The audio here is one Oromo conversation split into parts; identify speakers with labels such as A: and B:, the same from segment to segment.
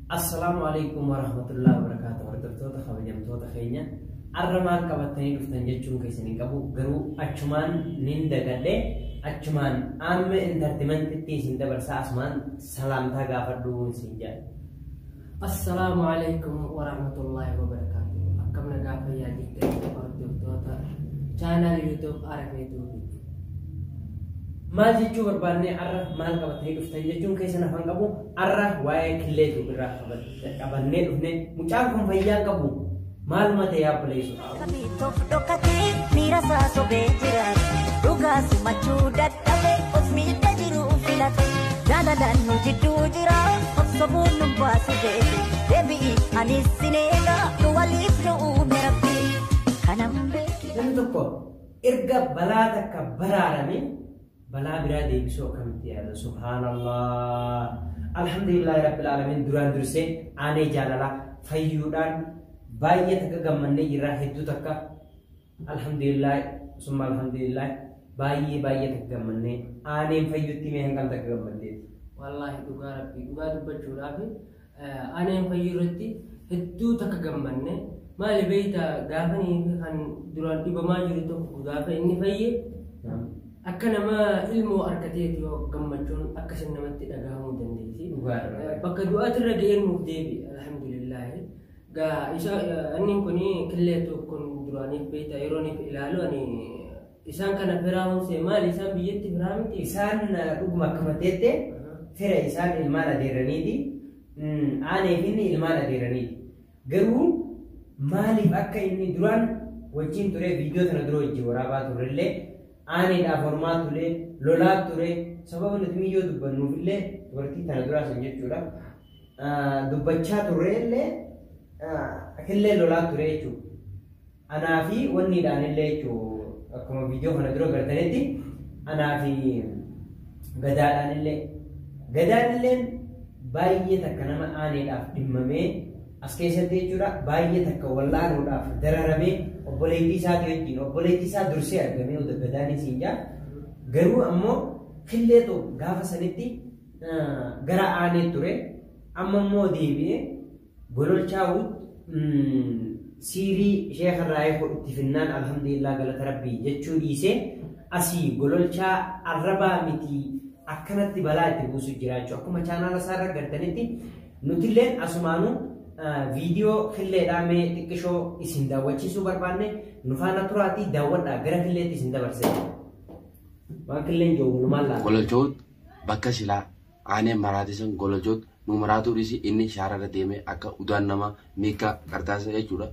A: Assalaamu alaikum warahmatullahi wabarakatuh. Hordoftoota kabajamtoota keenya, arra maal qabattanii dhuftan jechuun keessan hin qabu, garuu achumaan nin dagadhe, achumaan amma entertainmentitti isin dabarsaa, asumaan salaamtaa gaafadhu isin jedha.
B: Assalaamu alaikum warahmatullahi wabarakatuh. Akkam nagaa fayyaa jirtan, hordoftoota channel YouTube Arafee Tuubii?
A: Maal jechuu barbaanne, arra maal qabattanii dhuftan jechuun keessan afaan qabu, arra waa'ee killee irraa qabannee dhufne. Mucaan kun fayyaa qabu, maaluma ta'e yaabboleessu.
C: Kamiitoof dhokatee miira isaa sobee jiraatu. Dhugaa simachuu dadhabee of miidha jiru filate. Jaalalaan nu jidduu jira, of sobuun nu baasu beeku. Deebi'i, anis sin eega, nu waliif nu uume Rabbi. Kanan beeki.
A: Namni tokko erga balaa takka baraarame balaa biraa deebisuu akkamitti yaada? Subhaanallah. Alhamdulillahi rabbil alamin. Duraan dursee aanee jaalalaa fayyuudhaan baay'ee takka gammannee jirra, hedduu takka. Alhamdulillah summa alhamdulillah, baay'ee baay'ee takka gammannee. Aaneen fayyutti mee hangam takka gammaddeeti?
B: Wallaahi dhugaa Rabbii, dhugaa dubbachuudhaaf aaneen fayyuu irratti hedduu takka gammanne. Maali beeyta, gaafanii fi kan duraan dhibamaa jiru tokko gaafa inni fayye akka nama ilmoo harkateeti yoo gammachuun akkasin namatti dhagahamuu dandeessi.
A: Dhugaadha.
B: Bakka du'aatirra ga'een nuuf deebi, alhamdulillahi. Gaa isa inni kun killeetu kun duraaniif beeyta, yerooniif ilaalu ani isaan kana firaa hunsee, maali isaan biyyatti firaa miti?
A: Isaan dhuguma akka mateette fira, isaan ilmaan adeeraniiti. Aanee fi inni ilmaan adeeraniiti. Garuu maaliif akka inni duraan wajjin ture, viidiyoo tana dura wajjin waraabaa turrellee aaneedhaaf hormaa ture, lolaa ture, sababa nuti miyyoo dubbannuufillee dubartii tana duraa san jechuudha. Dubbachaa turre illee akillee lolaa ture jechuudha. Anaa fi wanniidhaan illee jechuudha, akkuma viidiyoo kana dura gartanitti anaa fi gadaadhaan illee, gadaan illeen baay'ee takka nama aaneedhaaf dhimmamee as keessatti jechuudha, baay'ee takka wallaanuudhaaf dararamee, obboleettii isaatii wajjin, obboleettii isaa dursee argamee gadaanis hin jaa. Garuu ammoo killeetu gaafa sanitti gara aanee ture, amma immoo deebi'ee gololchaa'u siirii sheekarraa itti finnaan alhamdulillah galata Rabbii jechuu dhiisee asii gololchaa arrabaa miti akkanatti balaa itti buusu jiraachuu akkuma chaanaala isaarra gartanitti. Nutilleen asumaanuu viidiyoo killeedhaa mee xiqqishoo isin daawwachiisuu barbaanne, nu faana turaatii daawwadhaa. Gara killeetti isin dabarse, waan killeen jiru walumaan laala.
D: Gololchoot bakka silaa aaneen maraate san gololchoot nu maraatuu dhiisi, inni shaararra deemee akka udaan nama miika qarxaasa jechuudha.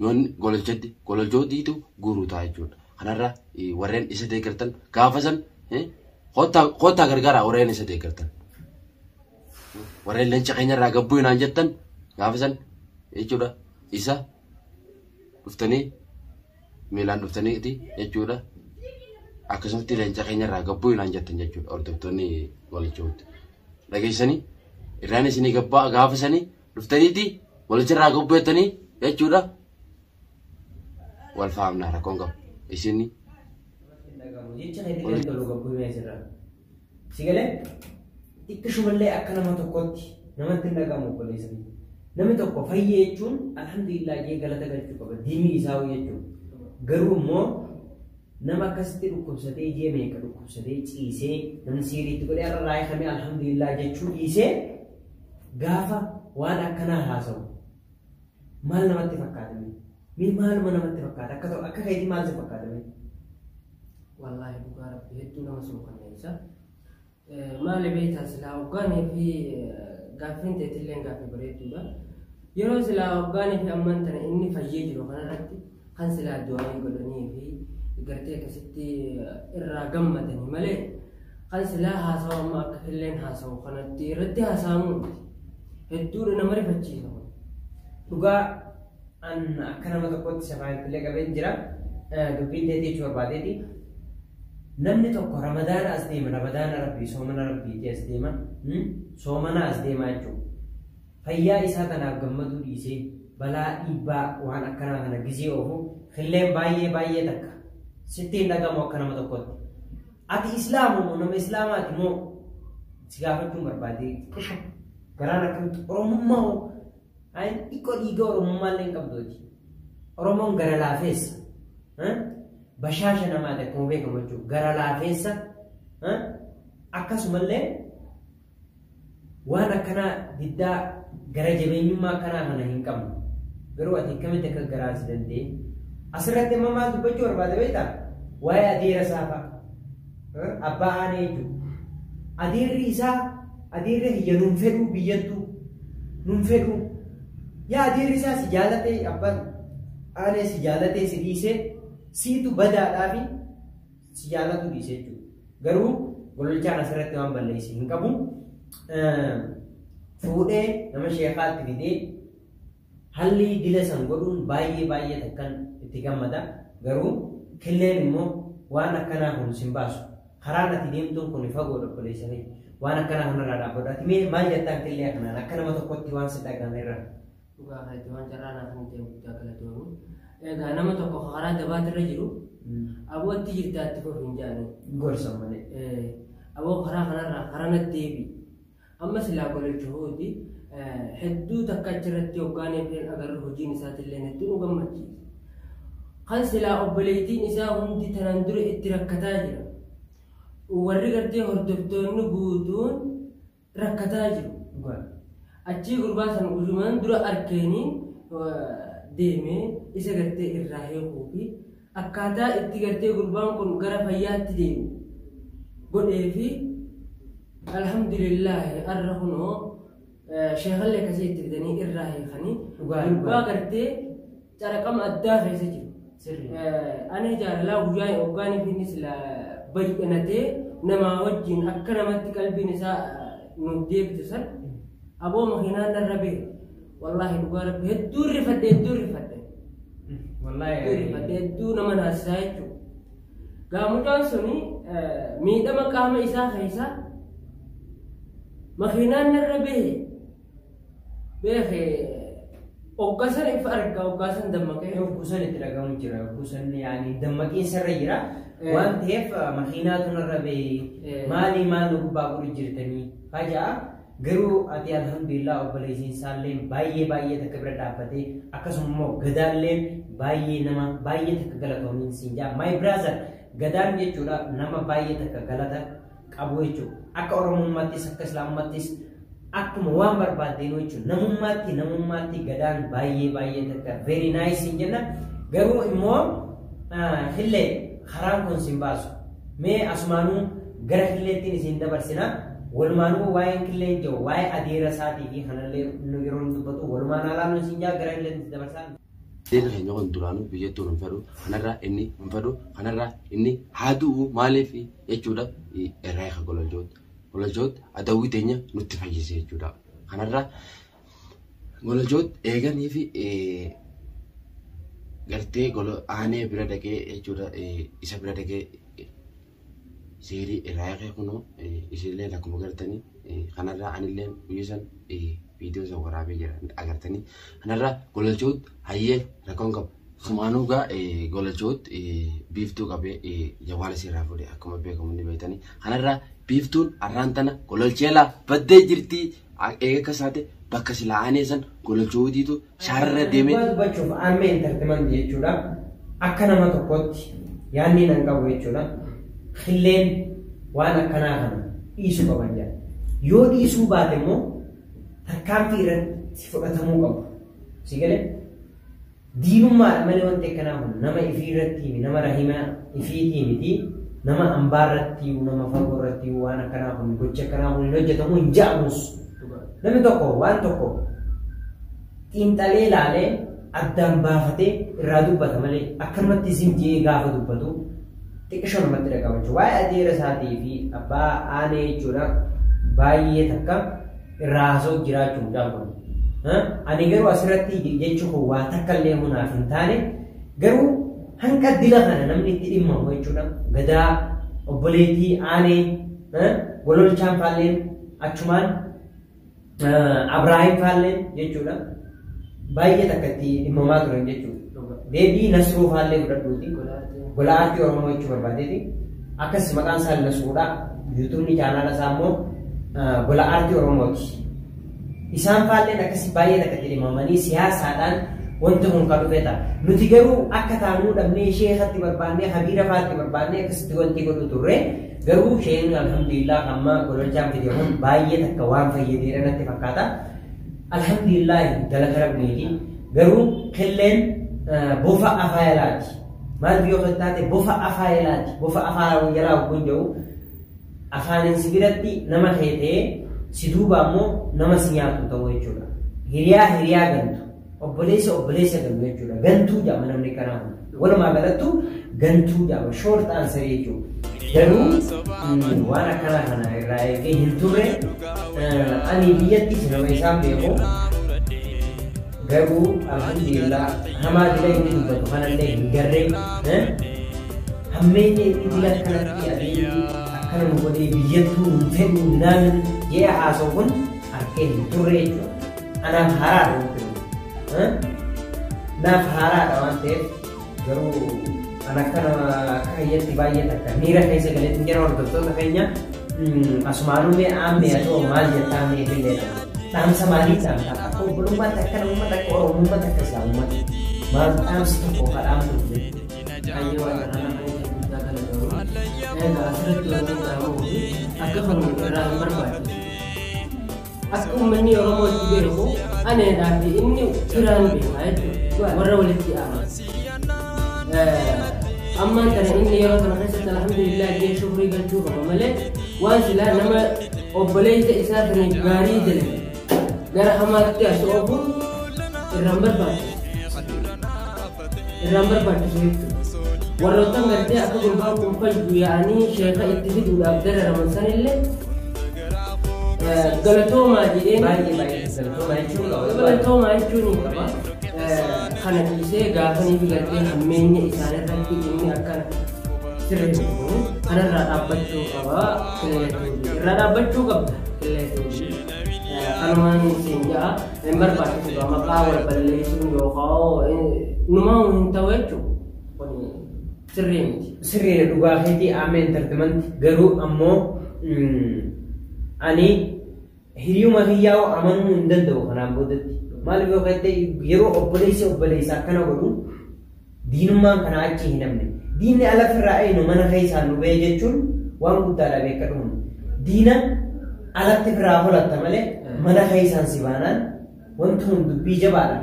D: Yoon gololchatti gololchootiitu guuruu ta'a jechuudha. Kanarra warreen isa deeggartan gaafa san kottaa gargaaraa, warreen isa deeggartan. Warreen leenca keenyarraa gabbuu hinaan jettan gaafa san jechuudha, isa dhuftanii miilaan dhuftaniiti jechuudha. Akkasumatti leenca keenyarraa gabbuu hinaan jettan jechuudha, hordoftoonni gololchootti. Dhageessanii irraan isinii gabbaa, gaafa sanii dhuftaniiti walirraa gabbuu jettanii jechuudha. Wal faamnaa, rakkoon qabu. Isin
A: Jecha keetillee tolu, gabbuu himee asirraa. Si galee, xiqqishumallee akka nama tokkotti namatti hin dhagahamu, obboleessa kiyya. Namni tokko fayyee jechuun alhamdulillah jee galata galchuu qaba, diinii isaa jechuudha. Garuu immoo nama akkasitti dhukkubsatee, ji'a meeqa dhukkubsatee ciisee, namni siiriitti godhee har'a raayifamee alhamdulillah jechuu dhiisee gaafa waan akkanaa haasawu maal namatti fakkaata mee? Mee maaluma namatti fakkaata? Akka ta'u akka keetii maal si fakkaata mee?
B: Wallaahi dhugaa Rabbi, hedduu nama suukanneessa. Maali beektaa, silaa hoggaanii fi gaaffiin teetillee gaaffii bareedduudha. Yeroo silaa hoggaanii fi ammaan tana inni fayyee jiru kanarratti kan silaa du'aayii godhanii fi gartee akkasitti irraa gammadanii malee, kan silaa haasawu amma akka killeen haasawu kanatti irratti haasa'amuu miti. Hedduudha nama rifachiisa kun.
A: Dhugaa an akka nama tokkotti safaayillee qabeen jira. Dubbiin teetii jechuu barbaadeeti. Namni tokko Ramadaana as deema, Ramadaana Rabbii, soomana Rabbiitii as deema, soomana as deema jechuudha. Fayyaa isaa kanaaf gammaduu dhiisee balaa dhiibbaa waan akkanaa kana gizee oofu killeen baay'ee baay'ee takka sitti hin dhagamu akka nama tokkotti. Ati Islaamu moo nama Islaamaati moo si gaafachuun barbaade xiqqisho. Garaan akkamitti Oromummaa hoo? Ayi xiqqoo dhiiga Oromummaa illee hin qabduuti. Oromoon gara laafeessa. Bashaasha namaati akkuma beekamu jechuudha. Gara laafeessa. Akkasumallee waan akkanaa diddaa gara jabeenyummaa akkanaa kana hin qabnu. Garuu ati akkamitti akka garaa si danda'e? Asirratti amma maal dubbachuu barbaade beektaa? Waa'ee adeera isaa fa'a. Abbaa aanee jechuudha. Adeerri isaa adeerri kiyya nuun fedhuu biyyattuu nuun fedhuu. Yaa adeerri isaa si jaalatee abbaan aanee si jaalatee si dhiisee siitu badaadhaa fi si jaalatu dhiisee jechuudha. Garuu gololchaan asirratti waan balleesse hin qabu. Fuudhee nama sheekaatti fidee halli dila san godhuun baay'ee baay'ee takkan itti gammada. Garuu killeen immoo waan akkanaa kun sin baasu. Karaan ati deemtuun kun fagoodha obboleessa kee. Waan akkanaa kanarraa dhaabbadhu. Ati mee maal jettaan killee kanaan akka nama tokkotti waan si dhagahame irraa?
B: Dhugaa keetti waan carraa naaf hin ta'e guddaa galatoomi. Egaa nama tokko karaa dabaatirra jiru abootti jirtaa itti fufi hin jedhani.
A: Gorsa malee.
B: Aboo karaa kanarraa karaa natti deebi. Amma silaa gololcha hooti hedduu takka achirratti hoggaanee fi agarru hojiin isaatillee hedduu nu gammachiisa. Kan silaa obboleettiin isaa hundi tanaan dura itti rakkataa jira. Warri gartee hordoftoonni guutuun rakkataa jiru. Achii gurbaa sana guyyumaan dura arkeeniin deemee isa gartee irraa hiikuu fi akkaataa itti gartee gurbaan kun gara fayyaatti deemu godhee fi alhamdulillaahi arra kunoo sheekallee akkasii itti fidanii irraa hiikanii gurbaa gartee caraqama addaa keessa jiru. Ani jaalalaa guyyaa hoggaanii fi innis baay'inatee namaa wajjin akka namatti qalbiin isaa nuuf deebitu san aboo makiinaan narra bee wallaahi dhugaa rabbi hedduu rifadhe hedduu rifadhe. Hedduu rifadhe hedduu nama naasisaa jechuudha. Gaa mucaan suni miidhama qaama isaa keessa makiinaan narra bee beeke hoggasan ifa argaa hoggasan dammaqee.
A: Hoggusan itti dhagahamu jira. Hoggusan yaani dammaqiinsa irra jira. Waan ta'eef makiinaatu narra bee maali maal nu gubbaa godhu jirtanii faja'a. Garuu ati alhamdulillah obboleessiin isaallee baay'ee baay'ee takka bira dhaabbatee akkasuma immoo gadaallee baay'ee nama baay'ee takka galatoomiin siin jaa. My brother gadaan jechuudha nama baay'ee takka galata qabu jechuudha. Akka Oromummaattis akka Islaamummaattis akkuma waan barbaaddeen jechuudha. Namummaatti namummaatti gadaan baay'ee baay'ee takka very nice hin jenna. Garuu immoo hillee karaan kun siin baasu. Mee asumaanuu gara hilleettiin isin dabarsina. Walumaanuu waa'een killeen jiru waa'ee adeera isaatii fi kanallee yeroo inni dubbatu walumaan haalaan isin jaa gara hilleetti isin dabarsaa.
D: Adeerri keenya kun duraanuu biyyattuu hin fedhu kanarraa inni hin fedhu kanarraa inni haa du'u maaliif jechuudha irraa eega gololchoota. Gololchoota adawwii teenya nutti fayyise jechuudha. Kanarraa gololchoota eeganii fi gartee aanee bira dhaqee jechuudha isa bira dhaqee seerii irraa eegee kunoo isinillee akkuma gartanii kanarraa anillee guyyaa san viidiyoo isa waraabee jira agartanii kanarraa gololchoota hayyee rakkoon qabu. Sumaanuu gaa gololchoota biiftuu qabee jawaala seeraa fuudhe akkuma beekamu ni beektanii kanarraa biiftuun arraan tana gololcheelaa baddee jirti eega akka isaate bakka silaa aanee san gololchootiitu shaararra deemee.
A: Dubbachuuf amma intartimanti jechuudha. Akka nama tokkotti yaadni nan qabu jechuudha. Killeen waan akkanaa kana dhiisuu qaban jedha. Yoo dhiisuu baate immoo tarkaanfii irratti fudhatamuu qabu. Si galee diinummaadha malee wanti akkanaa kun nama ifii irratti nama rahima ifiitii miti nama ambaa irratti nama fagoo irratti waan akkanaa kun gocha akkanaa kun hin hojjetamu hin ja'amus. Namni tokko waan tokko xiinxalee ilaalee addaan baafatee irraa dubbata malee akkanumatti isin ji'ee gaafa dubbatu xiqqishoo namatti dhagahama jechuudha. Waa'ee adeera isaatii fi abbaa aanee jechuudha baay'ee takka irraa haasa'u jiraachuu mucaan kun. Ani garuu asirratti jechuun kun waa takka illee hunaaf hin taane garuu hanqa dila kana namni itti dhimmamu jechuudha. Gadaa obboleettii aanee gololchaan faalleen achumaan Abrahaam faalleen jechuudha. Baay'ee takka itti dhimmamaa turan jechuudha. Deebii Nasruu faallee fudhadhuuti. Gola aartii Oromoo jechuu barbaadeeti. Akkas maqaan isaa Nasruudha. Yuutuubni chaanaala isaa immoo gola aartii Oromooti. Isaan faalleen akkasii baay'ee takka dhimamanii siyaasaadhaan wanti kun kan dhufe ta'a. Nuti garuu akka taanuu dhabnee sheekatti barbaannee habiira faatti barbaannee akkasitti wanti godhu turre garuu isheen alhamdulillah amma gololchaan fide kun baay'ee takka waan fayyadeera natti fakkaata. Alhamdulillah galata rabbiiti. Garuu qilleen bofa afaa yalaati. Maal biyyoo taate bofa afaa yalaati. Bofa afaa yalaa kun jedhu afaanin si biratti nama keetee si duuba ammoo nama si nyaatu ta'uu jechuudha. Hiriyaa hiriyaa gantu. Obboleessa obboleessa gantu jechuudha. Gantuu jedhama namni kanaa. Walumaa galattu gantuu jedhama. Short answer jechuudha. Garuu waan akkanaa kana irraa eegee hin turre ani biyyattis nama isaan beeku. Garuu alhamdulillah hamaa dila inni dubbatu kanallee hin garree hammeenya inni dila akkanatti adeemu akkana nu godhee biyyattuu hin fedhu naan jee haasa'u kun harkee hin turre jechuudha. Anaaf haaraadha wanti kun. Naaf haaraadha waan ta'eef garuu an akkana akka kiyyatti baay'ee takka miira keessa galeetti jira hordoftoota keenya asumaanuu mee aammee haa ta'u maal jettaa mee filleedha. Dhaamsa maalii dhaamta? Akka obbolummaatti akka namummaatti akka oromummaatti akka islaamummaatti maal dhaamsi tokko haa dhaamtu
B: Ayyoo waan kana nama guddaa galatoomuu. Egaa asirratti wanti dhaamu akka falmu irraa hin barbaachisu. Akka uummanni Oromoo itti beeku aneedhaa fi inni firaan beekaa jechuudha. Warra walitti aanu. Ammaan tana inni yeroo kana keessatti alhamdulillah jee shukrii galchuu qaba malee waan silaa nama obboleessa isaa saniif gaarii dalage gara hamaatti as oofuun irraan barbaachisu. Irraan barbaachisu jechuudha. Warroottan gartee akka gurbaan kun fayyu yaa'anii sheeka itti fiduudhaaf dararaman sanillee galatoomaa jedheen
A: Baay'ee baay'ee galatoomaa jechuun qaba.
B: Galatoomaa jechuun ni qaba. Kana dhiisee gaafanii fi gartee hammeenya isaanirratti inni akkana sirrii kun kanarraa dhaabbachuu qaba. Irraa dhaabbachuu qabda. Kanumaan siin ja'a hin barbaachisu maqaa wal balleessuun yookaan numaa hin ta'u jechuudha. Kun sirrii miti.
A: Sirriidha dhugaa keetii Aammee Entertainment garuu ammoo ani hiriyuma kiyyaa'oo amanuu hin danda'u kanaan boodatti. Maaliif yoo ta'e yeroo obboleessi obboleessa akkana godhu diinummaan kanaa achi hin hafne. Diinni ala firraa eenyu mana keessaan nu ba'e jechuun waan guddaadha beeka dhumu. Diina alatti firraa holatta malee mana keessaan si baanaan wanti kun dubbii jabaadha.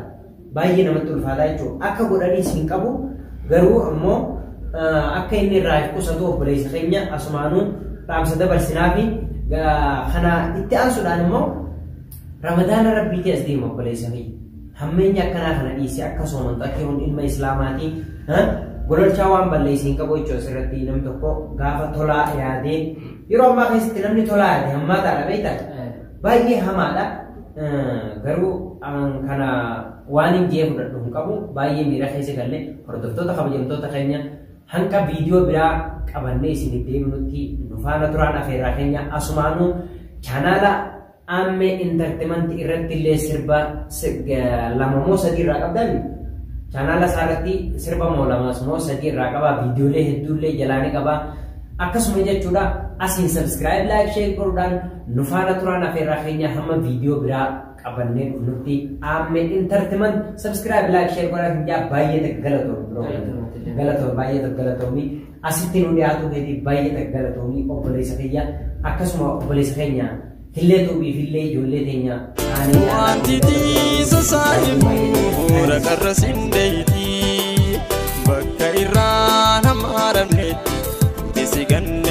A: Baay'ee namatti ulfaataa jechuudha. Akka godhaniis hin qabu garuu ammoo akka inni irraa of qusatu obboleessa keenya asumaanuu dhaamsa dabarsinaa fi kana itti aansuudhaan immoo ramadaana rabbiitii as deema obboleessa keenya. Hammeenya akkanaa kana dhiisee akka soomantu akka kun ilma islaamaatii gololchaa waan balleesse hin qabu jechuudha asirratti namni tokko gaafa tolaa yaadee yeroo ammaa keessatti namni tolaa yaade hammaataadha beektaa baay'ee hamaadha. Garuu kana waan hin jee fudhadhu hin qabu baay'ee miira keessa galee hordoftoota kabajamtoota keenya hanqa viidiyoo biraa qabannee isin deemnutti nu faana turaan afeerraa keenya asumaanuu chaanaala Aammee Entertainment irratti illee sirba lama moo sadii irraa qabdan chaanaala isaa irratti sirba moo lamas moo sadii irraa qaba viidiyoolee hedduullee jalaanii qaba akkasuma jechuudha asiin subscribe like share godhuudhaan nu faana turaan afeerraa keenya hamma viidiyoo biraa qabannee dhufnutti Aammee Entertainment subscribe like share godhaan hin baay'ee galatoomi galatoomi baay'ee galatoomi asitti nu dhiyaatu keetiif baay'ee galatoomi obboleessa keenya akkasuma obboleessa keenya hillee tuubiif illee ijoollee teenya
E: Wanti tiisa saahibu raqarra sindeeyti bakka irraa nama haramnetti si ganna.